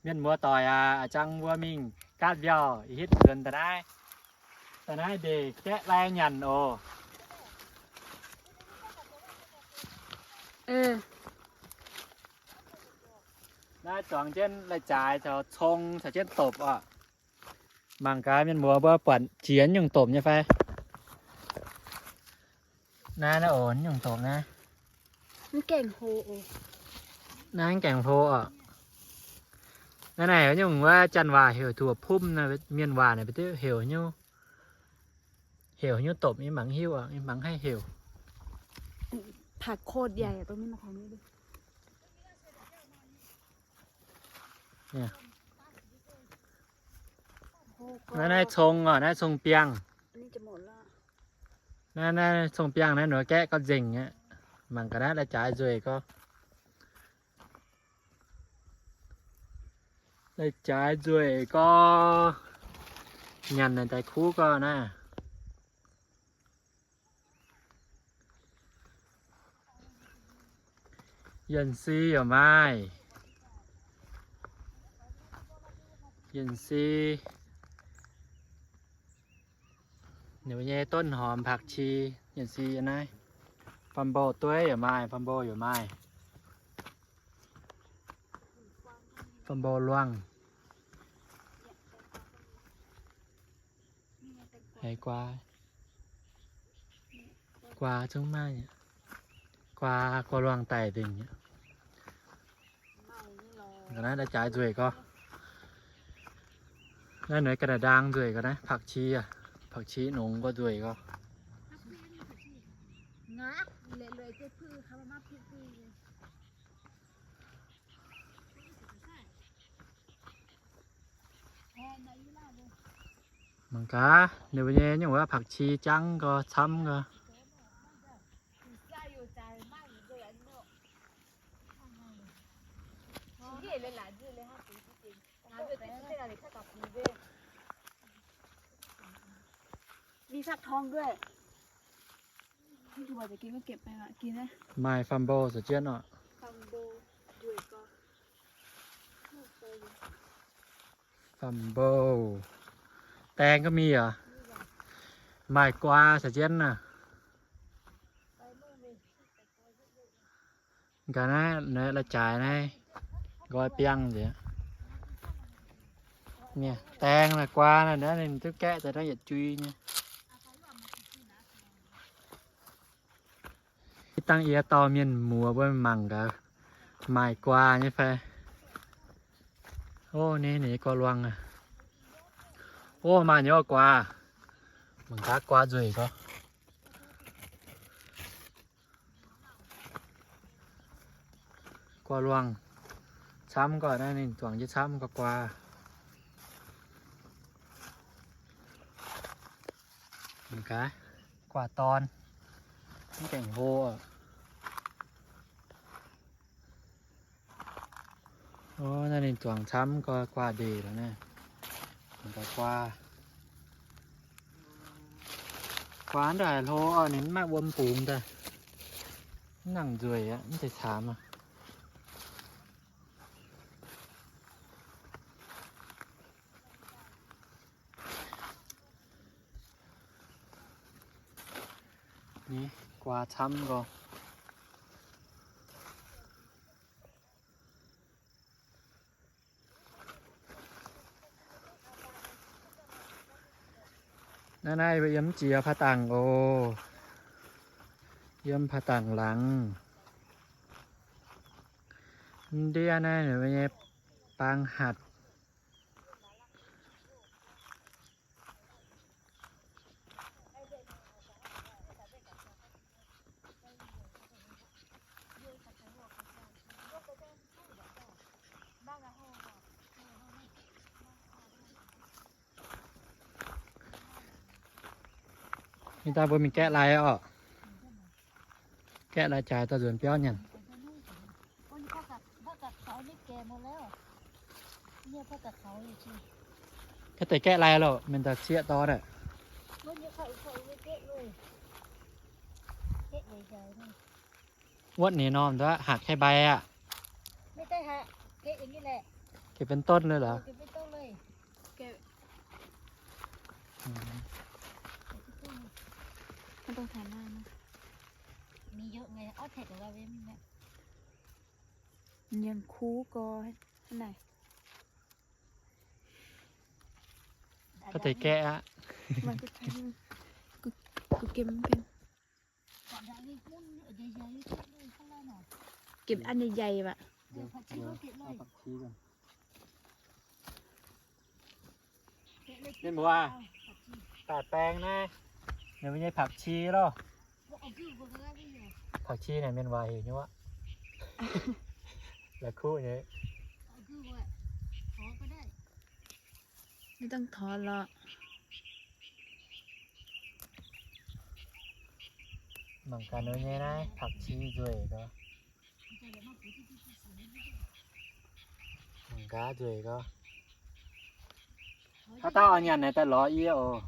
Mienh muoz-doic aac, a'jang mbuo mingh gaatv mbiauh, ih hitv nzuonx da'naaiv, da'naaiv ndeic gaeqv lai nyanc oc. Naaiv zuangx jienv lai-jaaix caux cong caux jienv dopc oc. Mangc gaax mienh muoz mbuo buatc jiex nyungc dopc nyei fai? Naaiv, naaiv oc, nyungc dopc naaiv. Mv gaengh hlo oc. Naaiv mv gaengh hlo oc. Naaiv naaic nyungc wuov janx waac heuc ถั่วพุ่ม naaiv, mienh waac naaic ba'diuv heuc nyungc, heuc nyungc dopc, yie mangc hiuv oc, yie mangc haih heuc.ผักโคตรใหญ่อะ ตรงนี้มาถ่ายนี่ดิ Naaiv, naaiv cong oc, naaiv cong-biangh. Naaiv, naaiv cong-biangh naaiv nor gaeqv gauh nzengc aqv. Mangc gaax naaiv lai-jaaix nzueic gorx. Lai-jaaix nzueic gorx. Nyanc naaic daaih kuv gorx naaiv. Yienc si yaac maaih. Yienc si. Ninh mbuo nyei ต้นหอม ผักชี yienc si yiem naaiv. Fam mbo dueiv yaac maaih, fam mbo yaac maaih. Fam mbo luangh. Haiz guaa, guaa zungv maaih, guaa, guaa luangh daic nzengc. Ga'naaiv lai-jaaix nzueic gorx. Naaiv nor ga'naaiv ndaang nzueic gorx naaiv, ผักชี aac, ผักชี nongx gorx nzueic gorx. Mangc gaax ninh mbuo nyei nyungc wuov ผักชี jangv gorx camv gorx. Maaih fam mbo za'jienv oc. Fam mbo. Daeng gauh mingh oc. Maaih guaa za'jienv naaiv. Ga'naaiv naaiv lai-jaaix naaiv nqoi biangh nzengc. Daeng naaiv guaa naaiv ninh duqv gaeqv daaih naaiv yietc jui nyei. Ih dangh yie dorh mienh muoz mbuo mangc gaax, maaih guaa nyei fai. Ov, ninh, ninh guaa luangh aqv. Ov, maaih nyei guaa. Mangc gaax guaa nzueic gorx. Guaa luangh camv gorx naaiv, ninh zuangx jienv camv gorx guaa. Mangc gaax, guaa dorn, mv gaengh hlo oc. Ov, naaiv ninh zuangx camv gorx guaa ndeic lorqc naaiv. Mangc gaax guaa. Guaa ndaaih hlo oc, ninh mv maaih wuom bungx daaih. Mv nangc nzueic aqv, mv zeiz caamx aqv. Ni, guaa camv gorx. Naaiv, naaiv yiem jiex ผาตั้ง oc. Yiem ผาตั้ง laangz. Ndiev naaiv ninh mbuo nyei baang hatc. Mingh daaih mbuo mingh gaeqv lai oc. Gaeqv lai jaaix daaih nzuonx biauv nyanc. Gaeqv deix gaeqv lai loh, mienh daaih cieqv dorn aqv. Wuotv ninh norm nduov hatc แค่ใบ aqv. Qiepc benx ต้น เลยเหรอ? อืม Nyanc kuv gorx naaic. Có thể kẹ aqv. Kuv, kuv gemh mv benx. Gemh an deix yaih aqv. Mienh muoz, daaih baeng naaiv, ninh mbuo nyei ผักชี lorh. ผักชี naaic mienh waac heuc nyei aqv. La'kuqv nyei. Maiv dangh torx lorqc. Mangc gaax ninh nyei naaiv ผักชี nzueic gau. Mangc gaax nzueic gau. Haaix dauh oix nyanc naaic daaih lorz yie oc.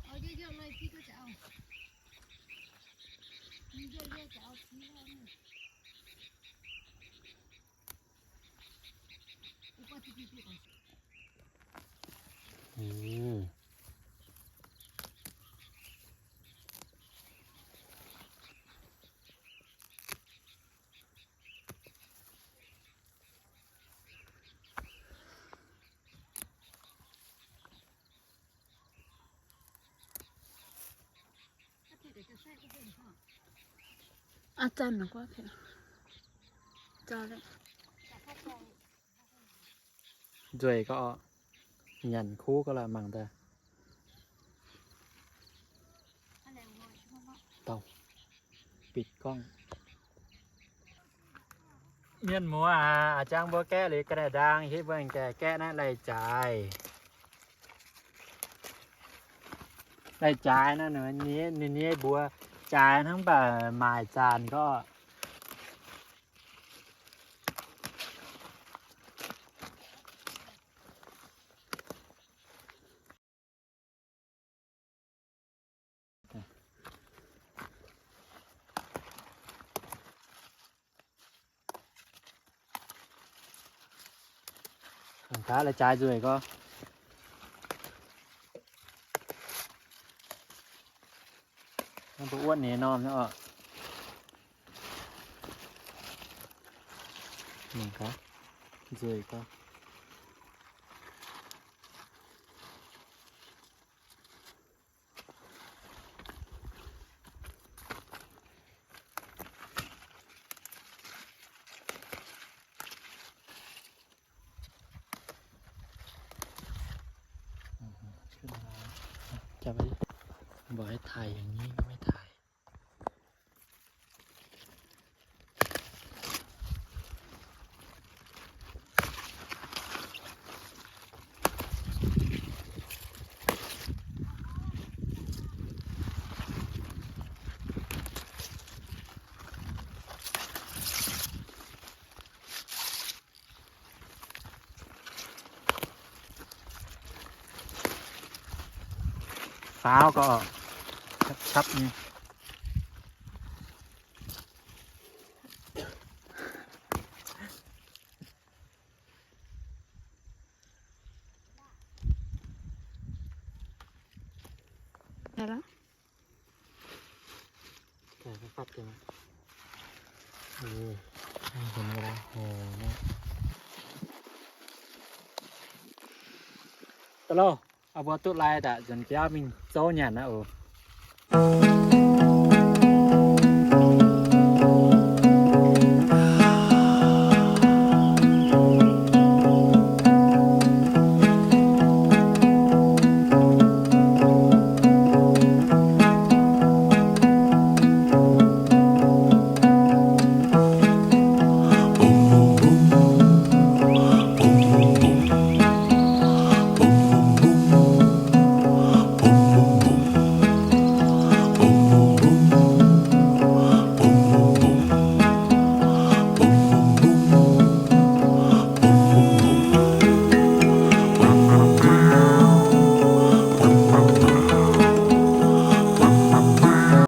Aa, zanc guav, nzueic gau oc. Nyanc kuv gau lorqc, mangc daaih. Dauh, bieqc gorngv. Mienh muoz aac, a'jang mbuo gaeqv liuz ga'naaiv ndaang, hitv mbuo gaeqv naaiv lai-jaaix. Lai-jaaix naaiv, ninh nyei mbuox jaaix hnangv, mv baac maaic zanc gau. Mangc gaax lai-jaaix nzueic gau. Mbuo wuotv ninh norm nyei oc. Mangc gaax, nzueic gau. Jap, mbuo haih taaih yangh nyei, maiv taaih. Faaux gau, qapv qapv nyei. Da'lov, mbuo duqv lai daaih nzuonx biauv mingh zouv nyanc aqv oc.